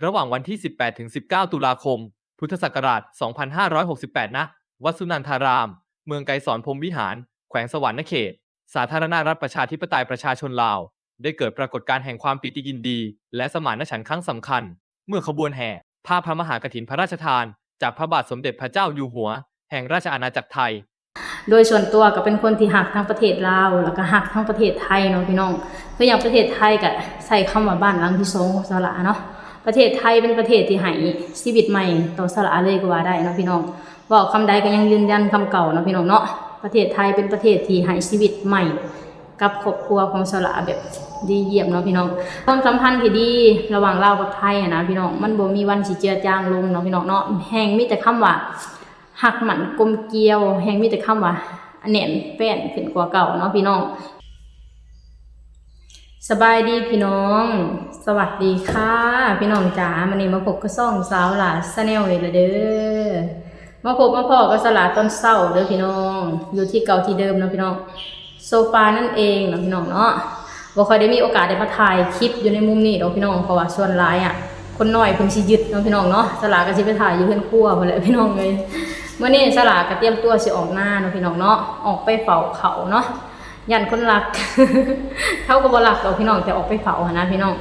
ລະຫວ່າງວັນທີສິບແປດ ເຖິງ ສິບເກົ້າ ຕຸລາຄົມ ພຸດທະສັກກະລາດ ສອງພັນຫ້າຮ້ອຍຫົກສິບແປດ ນະ ວັດສຸນັນທາຣາມ ເມືອງໄກສອນ ພົມວິຫານ ແຂວງສະຫວັນນະເຂດ ສາທາລະນະລັດປະຊາທິປະໄຕປະຊາຊົນລາວ ໄດ້ເກີດປາກົດການແຫ່ງຄວາມປີຕິຍິນດີ ແລະ ສະໝານນະສັນຄັ້ງສຳຄັນ ເມື່ອຂະບວນແຫ່ຜ້າພະມະຫາກະຖິນພະລາຊະທານ ຈາກພະບາດສົມເດັດພະເຈົ້າຢູ່ຫົວ ແຫ່ງລາຊະອານາຈັກໄທ ໂດຍສ່ວນຕົວກໍເປັນຄົນທີ່ຮັກທັງປະເທດລາວ ແລ້ວກໍຮັກທັງປະເທດໄທເນາະພີ່ນ້ອງ. ຄືຢ່າງປະເທດໄທກໍໃຊ້ຄຳວ່າບ້ານຫຼັງທີສອງຂອງສາວຫຼ້າເນາະ. ປະເທດໄທເປັນປະເທດທີ່ໃຫ້ຊີວິດໃໝ່ຕໍ່ສາວຫຼ້າເລີຍກໍວ່າໄດ້ເນາະພີ່ນ້ອງ. ເວົ້າຄຳໃດກໍຍັງຢືນຢັນຄຳເກົ່າເນາະພີ່ນ້ອງເນາະ. ປະເທດໄທເປັນປະເທດທີ່ໃຫ້ຊີວິດໃໝ່ກັບຄອບຄົວຂອງສາວຫຼ້າແບບດີຢ້ຽມເນາະພີ່ນ້ອງ. ຄວາມສຳພັນທີ່ດີລະຫວ່າງລາວກັບໄທຫັ້ນນະພີ່ນ້ອງ ມັນບໍ່ມີວັນຊິເຈືອຈາງລົງເນາະພີ່ນ້ອງເນາະ. ແຮ່ງມີແຕ່ຄຳວ່າ ຮັກໝັ້ນກົມກ່ຽວ ແຮ່ງມີແຕ່ຄຳວ່າແໜ້ນແຟ້ນຂຶ້ນກວ່າເກົ່າເນາະພີ່ນ້ອງ. ສະບາຍດີພີ່ນ້ອງ ສະຫວັດດີຄ່ະພີ່ນ້ອງຈ໋າ. ມື້ນີ້ມາພົບກັບຊ່ອງສາວຫຼ້າ Channel ອີກແລ້ວເດີ. ມາພົບມາພໍ້ກັບສາວຫຼ້າຕອນເຊົ້າເດີພີ່ນ້ອງ ຢູ່ທີ່ເກົ່າທີ່ເດີມເນາະພີ່ນ້ອງ. ໂຊຟານັ້ນເອງເນາະພີ່ນ້ອງເນາະ. ບໍ່ຄ່ອຍໄດ້ມີໂອກາດໄດ້ມາຖ່າຍຄລິບຢູ່ໃນມຸມນີ້ດອກພີ່ນ້ອງ ເພາະວ່າສ່ວນຫຼາຍອະ ຄົນນ້ອຍເພິ່ນຊິຍຶດເນາະພີ່ນ້ອງເນາະ. ສາວຫຼ້າກໍຊິໄປຖ່າຍຢູ່ເຮືອນຄົວພຸ້ນແຫຼະພີ່ນ້ອງເອີຍ. ມື້ນີ້ສາວຫຼ້າກໍຕຽມຕົວຊິອອກນາເນາະພີ່ນ້ອງເນາະ ອອກໄປເຝົ້າເຂົ້າເນາະ ຢ້ານຄົນລັກ ເຂົາກໍບໍ່ລັກດອກພີ່ນ້ອງ ແຕ່ອອກໄປເຝົ້າຫັ້ນນະພີ່ນ້ອງ.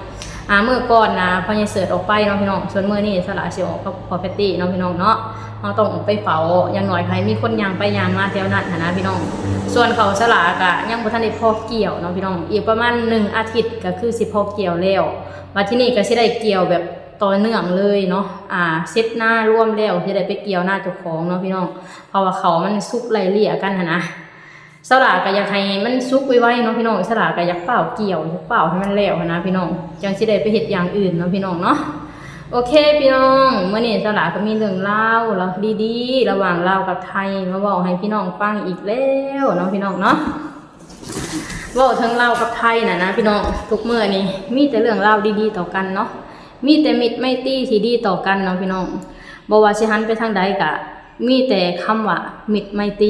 ອ່າ ມື້ກ່ອນນະ ພໍ່ໃຫຍ່ເສີດອອກໄປເນາະພີ່ນ້ອງ ສ່ວນມື້ນີ້ສາວຫຼ້າຊິອອກກັບພໍ່ແພັດຕີ້ເນາະພີ່ນ້ອງເນາະ. ເຮົາຕ້ອງອອກໄປເຝົ້າ ຢ່າງໜ້ອຍໃຫ້ມີຄົນຍ່າງໄປຍ່າງມາແຖວນັ້ນຫັ້ນນະພີ່ນ້ອງ. ສ່ວນເຂົ້າສາວຫຼ້າກະຍັງບໍ່ທັນໄດ້ພໍກ່ຽວເນາະພີ່ນ້ອງ ອີກປະມານໜຶ່ງອາທິດກະຄືຊິພໍກ່ຽວແລ້ວ. ບັດທີນີ້ກະຊິໄດ້ກ່ຽວແບບຕໍ່ເນື່ອງເລີຍເນາະ ອ່າ ເສັດນາລວມແລ້ວ ຊິໄດ້ໄປກ່ຽວນາເຈົ້າຂອງເນາະພີ່ນ້ອງ ເພາະວ່າເຂົ້າມັນສຸກໄລ່ເລ່ຍກັນຫັ້ນນະ. ສາວຫຼ້າກໍຢາກໃຫ້ມັນສຸກໄວໆເນາະພີ່ນ້ອງ ສາວຫຼ້າກໍຢາກຟ້າວກ່ຽວ ຢາກຟ້າວໃຫ້ມັນແລ້ວຫັ້ນນະພີ່ນ້ອງ ຈັ່ງຊິໄດ້ໄປເຮັດຢ່າງອື່ນເນາະພີ່ນ້ອງເນາະ. ໂອເຄພີ່ນ້ອງ ມື້ນີ້ສາວຫຼ້າກໍມີເລື່ອງລາວ ລາວດີໆລະຫວ່າງລາວກັບໄທ ມາເວົ້າໃຫ້ພີ່ນ້ອງຟັງອີກແລ້ວເນາະພີ່ນ້ອງເນາະ. ເວົ້າເຖິງລາວກັບໄທນະນະພີ່ນ້ອງ ທຸກມື້ນີ້ມີແຕ່ເລື່ອງລາວດີໆຕໍ່ກັນເນາະ ມີແຕ່ມິດໄມຕີທີ່ດີຕໍ່ກັນເນາະພີ່ນ້ອງ. ບໍ່ວ່າຊິຫັນໄປທາງໃດກະ ມີແຕ່ຄຳວ່າມິດໄມຕ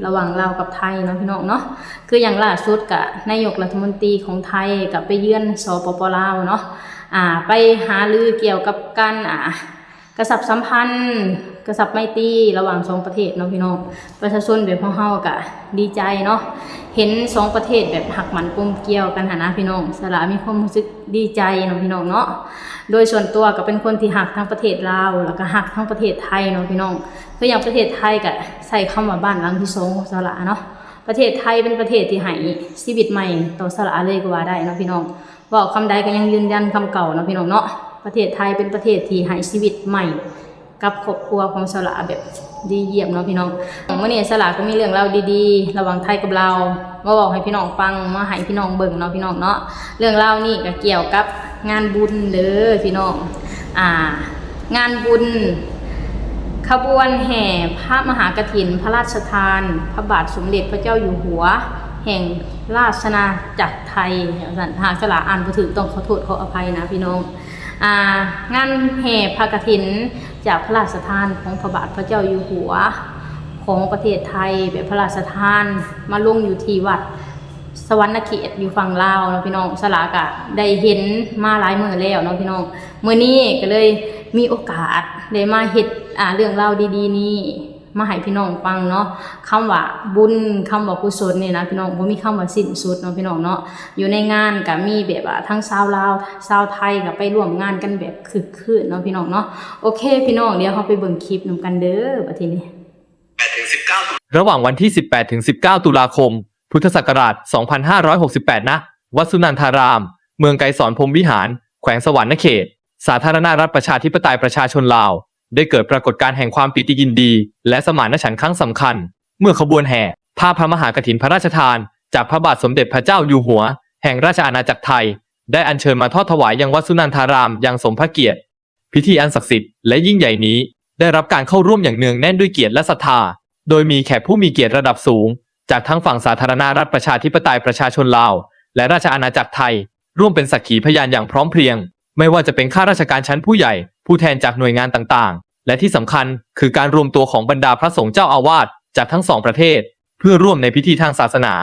ີລະຫວ່າງລາວກັບໄທເນາະພີ່ນ້ອງເນາະ. ຄືຢ່າງລ່າສຸດກະນາຍົກລັດຖະມົນຕີຂອງໄທກະໄປເຢືອນ ສປປ ລາວເນາະ ອ່າ ໄປຫາລືກ່ຽວກັບການ ອ່າ ກະຊັບສຳພັນ ກະຊັບໄມຕີລະຫວ່າງສອງປະເທດເນາະພີ່ນ້ອງ. ປະຊາຊົນແບບພວກເຮົາກະດີໃຈເນາະ ເຫັນສອງປະເທດແບບຮັກໝັ້ນກົມກ່ຽວກັນຫັ້ນນະພີ່ນ້ອງ. ສາວຫຼ້າມີຄວາມຮູ້ສຶກ ດີໃຈເນາະພີ່ນ້ອງເນາະ. ໂດຍສ່ວນຕົວກໍເປັນຄົນທີ່ຮັກທັງປະເທດລາວ ແລ້ວກໍຮັກທັງປະເທດໄທເນາະພີ່ນ້ອງ. ຄືຢ່າງປະເທດໄທກໍໃຊ້ຄຳວ່າບ້ານຫຼັງທີສອງຂອງສາວຫຼ້າເນາະ. ປະເທດໄທເປັນປະເທດທີ່ໃຫ້ຊີວິດໃໝ່ຕໍ່ສາວຫຼ້າເລີຍກໍວ່າໄດ້ເນາະພີ່ນ້ອງ. ເວົ້າຄຳໃດກໍຍັງຢືນຢັນຄຳເກົ່າເນາະພີ່ນ້ອງເນາະ. ປະເທດໄທເປັນປະເທດທີ່ໃຫ້ຊີວິດໃໝ່ ກັບຄອບຄົວຂອງສາວຫຼ້າແບບດີຢ້ຽມເນາະພີ່ນ້ອງ. ມື້ນີ້ສາວຫຼ້າກໍມີເລື່ອງລາວດີໆລະຫວ່າງໄທກັບລາວ ມາເວົ້າໃຫ້ພີ່ນ້ອງຟັງ ມາໃຫ້ພີ່ນ້ອງເບິ່ງເນາະພີ່ນ້ອງເນາະ. ເລື່ອງລາວນີ້ກໍກ່ຽວກັບງານບຸນເດີພີ່ນ້ອງ ອ່າ ງານບຸນຂະບວນແຫ່ພະມະຫາກະຖິນພະລາຊະທານ ພະບາດສົມເດັດພະເຈົ້າຢູ່ຫົວ ແຫ່ງລາຊະອານາຈັກໄທ ວ່າຊັ້ນ. ຫາກສາວຫຼ້າອ່ານບໍ່ຖືກ ຕ້ອງຂໍໂທດຂໍອະໄພນະພີ່ນ້ອງ. ອ່າ ງານແຫ່ພະກະຖິນຈາກພະລາຊະທານຂອງພະບາດພະເຈົ້າຢູ່ຫົວຂອງປະເທດໄທ ແບບພະລາຊະທານມາລົງຢູ່ທີ່ວັດສະຫວັນນະເຂດຢູ່ຝັ່ງລາວເນາະພີ່ນ້ອງ. ສາວຫຼ້າກະໄດ້ເຫັນມາຫຼາຍມື້ແລ້ວເນາະພີ່ນ້ອງ. ມື້ນີ້ກໍເລີຍມີໂອກາດໄດ້ມາເຮັດ ອ່າ ເລື່ອງລາວດີໆນີ້ ມາໃຫ້ພີ່ນ້ອງຟັງເນາະ. ຄຳວ່າບຸນ ຄຳວ່າກຸສົນນີ້ນະພີ່ນ້ອງ ບໍ່ມີຄຳວ່າສິ້ນສຸດເນາະພີ່ນ້ອງເນາະ. ຢູ່ໃນງານກະມີແບບວ່າທັງຊາວລາວ ຊາວໄທກະໄປຮ່ວມງານກັນແບບຄຶກຄື້ນເນາະພີ່ນ້ອງເນາະ. ໂອເຄພີ່ນ້ອງ ດຽວເຮົາໄປເບິ່ງຄລິບນຳກັນເດີບັດທີນີ້. ລະຫວ່າງວັນທີສິບແປດ ເຖິງ ສິບເກົ້າ ຕຸລາຄົມ ພຸດທະສັກກະລາດ ສອງພັນຫ້າຮ້ອຍຫົກສິບແປດ ນະ ວັດສຸນັນທາຣາມ ເມືອງໄກສອນ ພົມວິຫານ ແຂວງສະຫວັນນະເຂດ ສາທາລະນະລັດປະຊາທິປະໄຕປະຊາຊົນລາວ ໄດ້ເກີດປາກົດການແຫ່ງຄວາມປີຕິຍິນດີ ແລະ ສະໝານນະສັນຄັ້ງສຳຄັນ ເມື່ອຂະບວນແຫ່ຜ້າພະມະຫາກະຖິນພະລາຊະທານ ຈາກພະບາດສົມເດັດພະເຈົ້າຢູ່ຫົວ ແຫ່ງລາຊະອານາຈັກໄທ ໄດ້ອັນເຊີນມາທອດຖວາຍຍັງວັດສຸນັນທາຣາມຢ່າງສົມພະກຽດ. ພິທີອັນສັກສິດ ແລະ ຍິ່ງໃຫຍ່ນີ້ ໄດ້ຮັບການເຂົ້າຮ່ວມຢ່າງເນື່ອງແໜ້ນດ້ວຍກຽດ ແລະ ສັດທາ ໂດຍມີແຂກຜູ້ມີກຽດລະດັບສູງ ຈາກທັງຝັ່ງສາທາລະນະລັດປະຊາທິປະໄຕປະຊາຊົນລາວ ແລະ ລາຊະອານາຈັກໄທ ຮ່ວມເປັນສັກຂີພະຍານຢ່າງພ້ອມເພຍງ, ໄມ່ວ່າຈະເປັນຂ້າລາຊະການຊັ້ນຜູ້ໃຫຍ່, ຜູ້ແທນຈາກໜ່ວຍງານຕ່າງໆ ແລະ ທີ່ສຳຄັນ ຄືການລວມຕົວຂອງບັນດາພະສົງເຈົ້າອາວາດຈາກທັງສອງປະເທດ ເພື່ອຮ່ວມໃນພິທີທາງສາສະໜາ.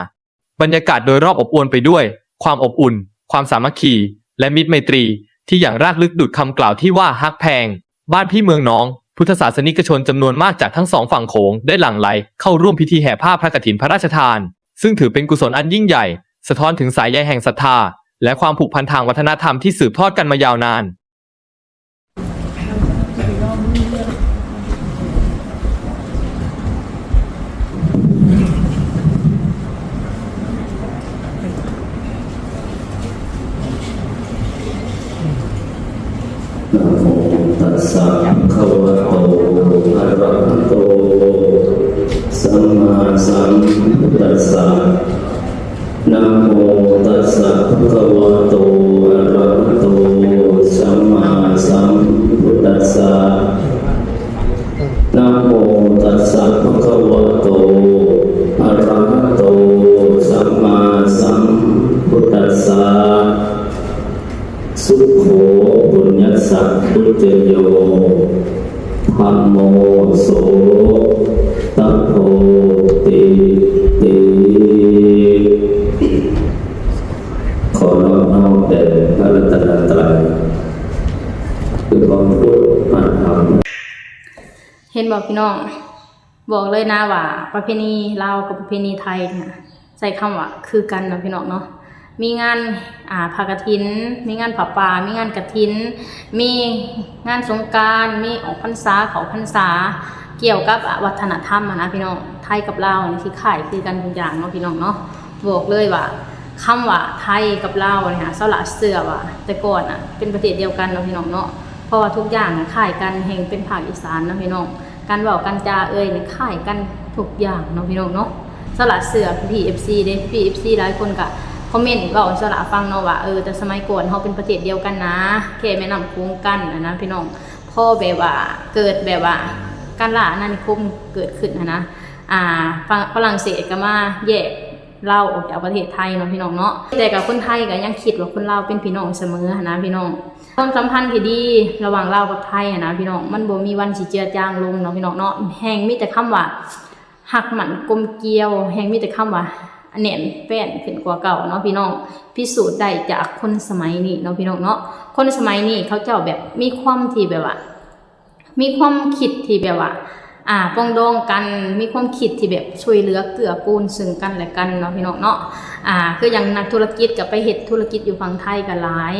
ບັນຍາກາດໂດຍຮອບອົບອຸ່ນໄປດ້ວຍຄວາມອົບອຸ່ນ, ຄວາມສາມັກຄີ ແລະ ມິດໄມຕີ ທີ່ຢ່າງລາກລຶກ ດຸດຄຳກ່າວທີ່ວ່າ ຮັກແພງ. ບ້ານພີ່ເມືອງນ້ອງ, ພຸດທະສາສະນິກະຊົນຈຳນວນມາກຈາກທັງສອງຝັ່ງໂຂງໄດ້ຫຼັ່ງໄຫຼເຂົ້າຮ່ວມພິທີແຫ່ຜ້າພະກະຖິນພະລາຊະທານ, ຊຶ່ງຖືເປັນກຸສົນອັນຍິ່ງໃຫຍ່, ສະທ້ອນເຖິງສາຍໃຍແຫ່ງສັດທາ ແລະ ຄວາມຜູກພັນທາງວັດທະນະທຳທີ່ສືບທອດກັນມາຍາວນານ. ນະໂມຕັດສະ ພະຄະວະໂຕ ອະຣະຫະໂຕ ສຳມາສຳພຸດຕັດສະ. ນະໂມຕັດສະ ພະຄະວະໂຕ ອະຣະຫະໂຕ ສຳມາສຳພຸດຕັດສະ. ນະໂມຕັດສະ ພະຄະວະໂຕ ອະຣະຫະໂຕ ສຳມາສຳພຸດຕັດສະ. ສຸໂຂ ປຸນຍັດສະ ອຸດຈະໂຍ ທຳໂມ ໂສ ຕະໂພ ຕິຕິ. ຂໍນອບນ້ອມແດ່ພະລັດຕະນະໄຕ ຄືຄວາມພຸດ ພະທຳ. ເຫັນບໍ່ພີ່ນ້ອງ? ບອກເລີຍນະວ່າປະເພນີລາວກັບປະເພນີໄທນະ ໃຊ້ຄຳວ່າຄືກັນເນາະພີ່ນ້ອງເນາະ. ມີງານ ອ່າ ຜ້າກະຖິນ, ມີງານຜ້າປ່າ, ມີງານກະຖິນ, ມີງານສົງການ, ມີອອກພັນສາ, ເຂົ້າພັນສາ, ກ່ຽວກັບ ອາ ວັດທະນະທຳຫັ້ນນະພີ່ນ້ອງ. ໄທກັບລາວນີ້ຊິຄ້າຍຄືກັນທຸກຢ່າງເນາະພີ່ນ້ອງເນາະ. ບອກເລີຍວ່າ ຄຳວ່າໄທກັບລາວນີ້ຫາ ສາວຫຼ້າເຊື່ອວ່າແຕ່ກ່ອນນະເປັນປະເທດດຽວກັນເນາະພີ່ນ້ອງເນາະ, ເພາະວ່າທຸກຢ່າງນະຄ້າຍກັນ, ແຮ່ງເປັນພາກອີສານເນາະພີ່ນ້ອງ. ການເວົ້າການຈາເອີຍນີ້ຄ້າຍກັນທຸກຢ່າງເນາະພີ່ນ້ອງເນາະ. ສາວຫຼ້າເຊື່ອພີ່ໆ ເອັຟຊີເດ້, ພີ່ໆ ເອັຟຊີຫຼາຍຄົນກະຄອມເມັນເວົ້າໃຫ້ສາວຫຼ້າຟັງເນາະວ່າ ເອີ ແຕ່ສະໄໝກ່ອນເຮົາເປັນປະເທດດຽວກັນນະ, ແຄມແມ່ນ້ຳໂຂງກັນຫັ້ນນະພີ່ນ້ອງ. ພໍແບບວ່າເກີດແບບວ່າການລ່າອານານິຄົມເກີດຂຶ້ນຫັ້ນນະ, ອ່າ ຝຣັ່ງ ຝຣັ່ງເສດກະມາແຍກ ລາວອອກຈາກປະເທດໄທເນາະພີ່ນ້ອງເນາະ, ແຕ່ກະຄົນໄທກະຍັງຄິດວ່າຄົນລາວເປັນພີ່ນ້ອງສະເໝີຫັ້ນນະພີ່ນ້ອງ. ຄວາມສຳພັນທີ່ດີລະຫວ່າງລາວກັບໄທຫັ້ນນະພີ່ນ້ອງ ມັນບໍ່ມີວັນຊິເຈືອຈາງລົງເນາະພີ່ນ້ອງເນາະ. ແຮ່ງມີແຕ່ຄຳວ່າຮັກໝັ້ນກົມກ່ຽວ, ແຮ່ງມີແຕ່ຄຳວ່າແໜ້ນແຟ້ນຂຶ້ນກວ່າເກົ່າເນາະພີ່ນ້ອງ. ພິສູດໄດ້ຈາກຄົນສະໄໝນີ້ເນາະພີ່ນ້ອງເນາະ. ຄົນສະໄໝນີ້ເຂົາເຈົ້າແບບມີຄວາມທີ່ແບບວ່າ ມີຄວາມຄິດທີ່ແບບວ່າ ອ່າ ປອງດອງກັນ, ມີຄວາມຄິດທີ່ແບບຊ່ວຍເຫຼືອເກື້ອກູນເຊິ່ງກັນແລະກັນເນາະພີ່ນ້ອງເນາະ. ອ່າ ຄືຢ່າງນັກທຸລະກິດກໍໄປເຮັດທຸລະກິດຢູ່ຝັ່ງໄທກໍຫຼາຍ,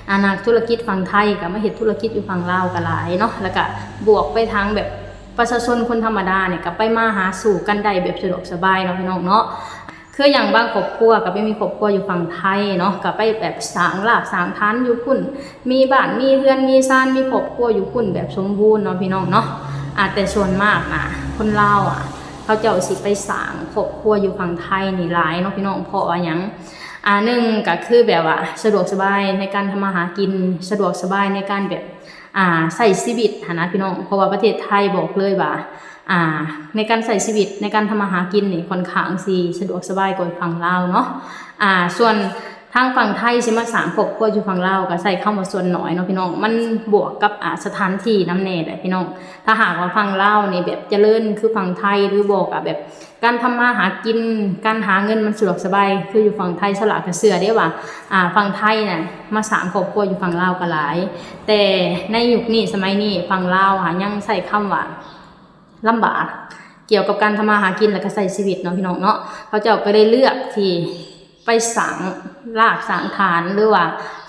ອ່າ ນັກທຸລະກິດຝັ່ງໄທກໍມາເຮັດທຸລະກິດຢູ່ຝັ່ງລາວກໍຫຼາຍເນາະ. ແລ້ວກໍບວກໄປທາງແບບປະຊາຊົນຄົນທຳມະດານີ້ ກໍໄປມາຫາສູ່ກັນໄດ້ແບບສະດວກສະບາຍເນາະພີ່ນ້ອງເນາະ. ຄືຢ່າງບາງຄອບຄົວກໍໄປມີຄອບຄົວຢູ່ຝັ່ງໄທເນາະ, ກໍໄປແບບສ້າງລາກສ້າງຖານຢູ່ພຸ້ນ, ມີບ້ານມີເຮືອນມີຊານ, ມີຄອບຄົວຢູ່ພຸ້ນແບບສົມບູນເນາະພີ່ນ້ອງເນາະ. ອາ ແຕ່ສ່ວນມາກນະ ຄົນລາວອະ ເຂົາເຈົ້າຊິໄປສ້າງຄອບຄົວຢູ່ຝັ່ງໄທນີ້ຫຼາຍເນາະພີ່ນ້ອງ. ເພາະວ່າຫຍັງ? ອາ ໜຶ່ງກໍຄືແບບວ່າສະດວກສະບາຍໃນການທຳມາຫາກິນ, ສະດວກສະບາຍໃນການແບບ ອ່າ ໃຊ້ຊີວິດຫັ້ນນະພີ່ນ້ອງ. ເພາະວ່າປະເທດໄທບອກເລີຍວ່າ ອ່າ ໃນການໃຊ້ຊີວິດ ໃນການທຳມາຫາກິນນີ້ ຂ້ອນຂ້າງຊິສະດວກສະບາຍກວ່າຝັ່ງລາວເນາະ. ອ່າ ສ່ວນທາງຝັ່ງໄທຊິມາສ້າງຄອບຄົວຢູ່ຝັ່ງລາວ ກໍໃຊ້ຄຳວ່າສ່ວນໜ້ອຍເນາະພີ່ນ້ອງ, ມັນບວກກັບ ອ່າ ສະຖານທີ່ນຳແດ່ແຫຼະພີ່ນ້ອງ. ຖ້າຫາກວ່າຝັ່ງລາວນີ້ແບບຈະເລີນຄືຝັ່ງໄທ ຫຼືບໍ່ກໍແບບ ການທຳມາຫາກິນ ການຫາເງິນມັນສະດວກສະບາຍຄືຢູ່ຝັ່ງໄທ. ສາວຫຼ້າກໍເຊື່ອເດ້ວ່າ ອ່າ ຝັ່ງໄທນະມາສ້າງຄອບຄົວຢູ່ຝັ່ງລາວກໍຫຼາຍ, ແຕ່ໃນຍຸກນີ້ສະໄໝນີ້ ຝັ່ງລາວຫາຍັງໃຊ້ຄຳວ່າລຳບາກ ກ່ຽວກັບການທຳມາຫາກິນ ແລ້ວກໍໃຊ້ຊີວິດເນາະພີ່ນ້ອງເນາະ. ເຂົາເຈົ້າກໍໄດ້ເລືອກທີ່ ໄປສ້າງລາກສ້າງຖານ ຫຼືວ່າ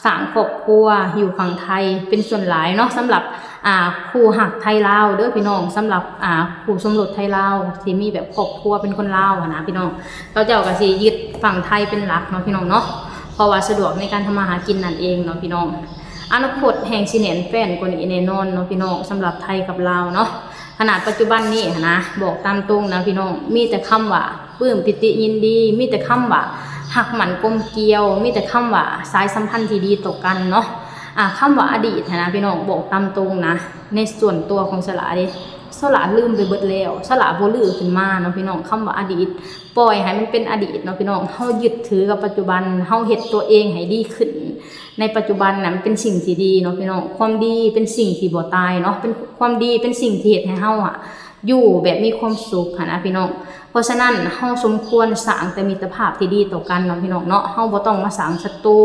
ສ້າງຄອບຄົວຢູ່ຝັ່ງໄທເປັນສ່ວນຫຼາຍເນາະ. ສຳລັບ ອ່າ ຄູ່ຮັກໄທລາວເດີພີ່ນ້ອງ, ສຳລັບ ອ່າ ຄູ່ສົມລົດໄທລາວທີ່ມີແບບຄອບຄົວເປັນຄົນລາວຫັ້ນນະພີ່ນ້ອງ, ເຂົາເຈົ້າກໍຊິຍຶດຝັ່ງໄທເປັນຫຼັກເນາະພີ່ນ້ອງເນາະ, ເພາະວ່າສະດວກໃນການທຳມາຫາກິນນັ້ນເອງເນາະພີ່ນ້ອງ. ອະນາຄົດແຮ່ງຊິແໜ້ນແຟ້ນກວ່ານີ້ແນ່ນອນເນາະພີ່ນ້ອງ, ສຳລັບໄທກັບລາວເນາະ. ຂະໜາດປັດຈຸບັນນີ້ຫັ້ນນະ ບອກຕາມຕົງນະພີ່ນ້ອງ, ມີແຕ່ຄຳວ່າ ປຶ້ມປີຕິຍິນດີ, ມີແຕ່ຄຳວ່າຮັກໝັ້ນກົມກ່ຽວ, ມີແຕ່ຄຳວ່າສາຍສຳພັນທີ່ດີຕໍ່ກັນເນາະ. ອາ ຄຳວ່າອະດີດຫັ້ນນະພີ່ນ້ອງ, ບອກຕາມຕົງນະ ໃນສ່ວນຕົວຂອງສາວຫຼ້າເດ້ ສາວຫຼ້າລືມໄປເບິດແລ້ວ, ສາວຫຼ້າບໍ່ຮື້ຂຶ້ນມາເນາະພີ່ນ້ອງ. ຄຳວ່າອະດີດ ປ່ອຍໃຫ້ມັນເປັນອະດີດເນາະພີ່ນ້ອງ. ເຮົາຍຶດຖືກັບປັດຈຸບັນ, ເຮົາເຮັດຕົວເອງໃຫ້ດີຂຶ້ນໃນປັດຈຸບັນນະ, ມັນເປັນສິ່ງທີ່ດີເນາະພີ່ນ້ອງ. ຄວາມດີເປັນສິ່ງທີ່ບໍ່ຕາຍເນາະ, ເປັນ ຄວາມດີເປັນສິ່ງທີ່ເຮັດໃຫ້ເຮົາອະ ຢູ່ແບບມີຄວາມສຸກຫັ້ນນະພີ່ນ້ອງ. ເພາະສະນັ້ນເຮົາສົມຄວນສ້າງແຕ່ມິດຕະພາບທີ່ດີຕໍ່ກັນເນາະພີ່ນ້ອງເນາະ. ເຮົາບໍ່ຕ້ອງມາສ້າງສັດຕູ,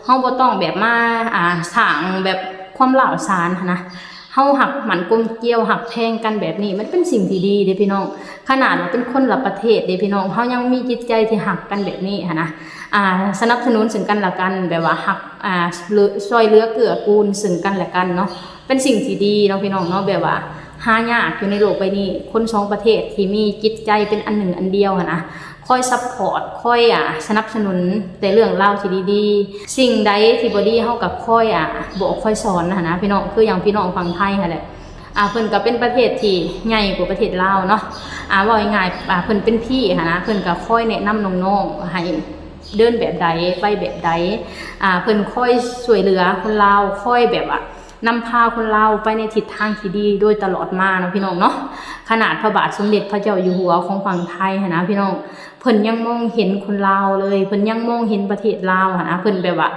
ເຮົາບໍ່ຕ້ອງແບບມາ ອ່າ ສ້າງແບບຄວາມຮ້າວສານຫັ້ນນະ. ເຮົາຮັກໝັ້ນກົມກຽວ ຮັກແພງກັນແບບນີ້ ມັນເປັນສິ່ງທີ່ດີເດ້ພີ່ນ້ອງ. ຂະໜາດວ່າເປັນຄົນລະປະເທດເດ້ພີ່ນ້ອງ ເຮົາຍັງມີຈິດໃຈທີ່ຮັກກັນແບບນີ້ຫັ້ນນະ. ອ່າ ສະໜັບສະໜູນເຊິ່ງກັນແລະກັນ ແບບວ່າຮັກ ອ່າ ຊ່ອຍເຫຼືອເກື້ອກູນເຊິ່ງກັນແລະກັນເນາະ. ເປັນສິ່ງທີ່ດີເນາະພີ່ນ້ອງເນາະ ແບບວ່າຫາຍາກຢູ່ໃນໂລກໃບນີ້ ຄົນສອງປະເທດທີ່ມີຈິດໃຈເປັນອັນໜຶ່ງອັນດຽວຫັ້ນນະ ຄອຍຊັບພອດ ຄອຍ ອ່າ ສະໜັບສະໜູນແຕ່ເລື່ອງລາວທີ່ດີໆ. ສິ່ງໃດທີ່ບໍ່ດີເຮົາກໍຄອຍ ອ່າ ບອກຄອຍສອນຫັ້ນນະພີ່ນ້ອງ. ຄືຢ່າງພີ່ນ້ອງຝັ່ງໄທຫັ້ນແຫຼະ ອ່າ ເພິ່ນກໍເປັນປະເທດທີ່ໃຫຍ່ກວ່າປະເທດລາວເນາະ. ອ່າ ເວົ້າງ່າຍໆ ອ່າ ເພິ່ນເປັນພີ່ຫັ້ນນະ ເພິ່ນກໍຄອຍແນະນຳນ້ອງໆ ໃຫ້ເດີນແບບໃດ ໄປແບບໃດ. ອ່າ ເພິ່ນຄອຍຊ່ວຍເຫຼືອຄົນລາວ ຄອຍແບບວ່າ ນຳພາຄົນລາວໄປໃນທິດທາງທີ່ດີໂດຍຕະຫຼອດມາເນາະພີ່ນ້ອງເນາະ. ຂະໜາດພະບາດສົມເດັດພະເຈົ້າຢູ່ຫົວຂອງຝັ່ງໄທຫັ້ນນະພີ່ນ້ອງ ເພິ່ນຍັງມອງເຫັນຄົນລາວເລີຍ ເພິ່ນຍັງມອງເຫັນປະເທດລາວຫັ້ນນະ. ເພິ່ນແບບວ່າ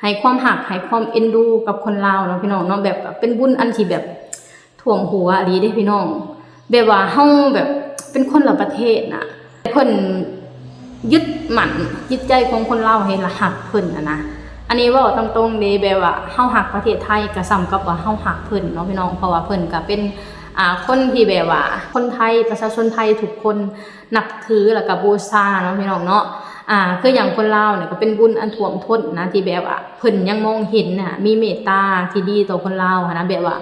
ໃຫ້ຄວາມຮັກ ໃຫ້ຄວາມເອັນດູກັບຄົນລາວເນາະພີ່ນ້ອງເນາະ. ແບບເປັນບຸນອັນທີ່ແບບ ຖ້ວມຫົວອີ່ຫຼີເດ້ພີ່ນ້ອງ. ແບບວ່າເຮົາແບບເປັນຄົນລະປະເທດນະ ແຕ່ເພິ່ນຍຶດໝັ້ນຈິດໃຈຂອງຄົນລາວໃຫ້ລະຮັກເພິ່ນຫັ້ນນະ. ອັນນີ້ເວົ້າຕາມຕົງເດ້ ແບບວ່າເຮົາຮັກປະເທດໄທກໍສ່ຳກັບວ່າເຮົາຮັກເພິ່ນເນາະພີ່ນ້ອງ. ເພາະວ່າເພິ່ນກໍເປັນ ອ່າ ຄົນທີ່ແບບວ່າຄົນໄທ ປະຊາຊົນໄທທຸກຄົນ ນັບຖື ແລ້ວກໍບູຊາເນາະພີ່ນ້ອງເນາະ. ອ່າ ຄືຢ່າງຄົນລາວນີ້ກໍເປັນບຸນອັນຖ້ວມທົນນະ ທີ່ແບບວ່າເພິ່ນຍັງມອງເຫັນນະ ມີເມດຕາທີ່ດີຕໍ່ຄົນລາວຫັ້ນນະ. ແບບວ່າ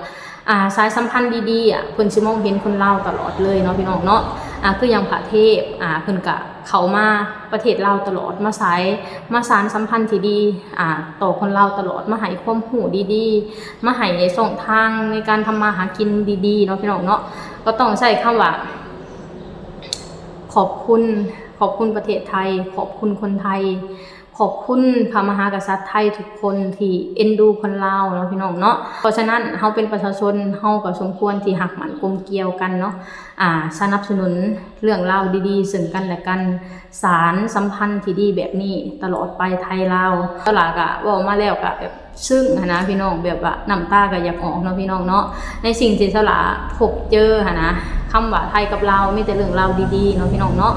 ອ່າ ສາຍສຳພັນດີໆ ອະ ເພິ່ນຊິມອງເຫັນຄົນລາວຕະຫຼອດເລີຍເນາະພີ່ນ້ອງເນາະ. ອ່າ ຄືຢ່າງພະເທບ ອ່າ ເພິ່ນກະເຂົ້າມາປະເທດລາວຕະຫຼອດ ມາສາຍ ມາສານສຳພັນທີ່ດີ ອ່າ ຕໍ່ຄົນລາວຕະຫຼອດ ມາໃຫ້ຄວາມຮູ້ດີໆ ມາໃຫ້ຊ່ອງທາງໃນການທຳມາຫາກິນດີໆ ເນາະພີ່ນ້ອງເນາະ. ກໍຕ້ອງໃຊ້ຄຳວ່າ ຂອບຄຸນ ຂອບຄຸນປະເທດໄທ ຂອບຄຸນຄົນໄທ ຂອບຄຸນພະມະຫາກະສັດໄທທຸກຄົນທີ່ເອັນດູຄົນລາວເນາະພີ່ນ້ອງເນາະ. ເພາະສະນັ້ນເຮົາເປັນປະຊາຊົນ ເຮົາກໍສົມຄວນທີ່ຮັກໝັ້ນກົມກຽວກັນເນາະ ອ່າ ສະໜັບສະໜູນເລື່ອງລາວດີໆເຊິ່ງກັນແລະກັນ ສານສຳພັນທີ່ດີແບບນີ້ຕະຫຼອດໄປໄທລາວ. ສາວຫຼ້າກໍເວົ້າມາແລ້ວກໍແບບ ຊຶ້ງຫັ້ນນະພີ່ນ້ອງ ແບບວ່ານ້ຳຕາກໍຢາກອອກເນາະພີ່ນ້ອງເນາະ ໃນສິ່ງທີ່ສາວຫຼ້າພົບເຈີຫັ້ນນະ. ຄຳວ່າໄທກັບລາວມີແຕ່ເລື່ອງລາວດີໆເນາະພີ່ນ້ອງເນາະ.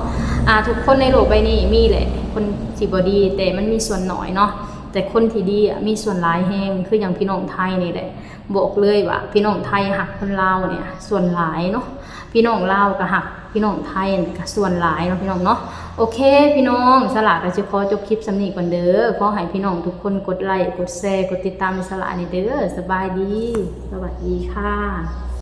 ອ່າ ທຸກຄົນໃນໂລກໃບນີ້ມີແຫຼະຄົນທີ່ບໍ່ດີ ແຕ່ມັນມີສ່ວນໜ້ອຍເນາະ ແຕ່ຄົນທີ່ດີອະມີສ່ວນຫຼາຍແຮງ. ຄືຢ່າງພີ່ນ້ອງໄທນີ້ແຫຼະ ບອກເລີຍວ່າພີ່ນ້ອງໄທຮັກຄົນລາວນີ້ສ່ວນຫຼາຍເນາະ ພີ່ນ້ອງລາວກໍຮັກ ພີ່ນ້ອງໄທນີ້ກໍສ່ວນຫຼາຍເນາະພີ່ນ້ອງເນາະ. ໂອເຄພີ່ນ້ອງ ສາວຫຼ້າກໍຊິຂໍຈົບຄລິບສ່ຳນີ້ກ່ອນເດີ. ຂໍໃຫ້ພີ່ນ້ອງທຸກຄົນກົດໄລ ກົດແຊ ກົດຕິດຕາມໃຫ້ສາວຫຼ້າແດ່ເດີ. ສະບາຍດີ ສະຫວັດດີຄ່ະ.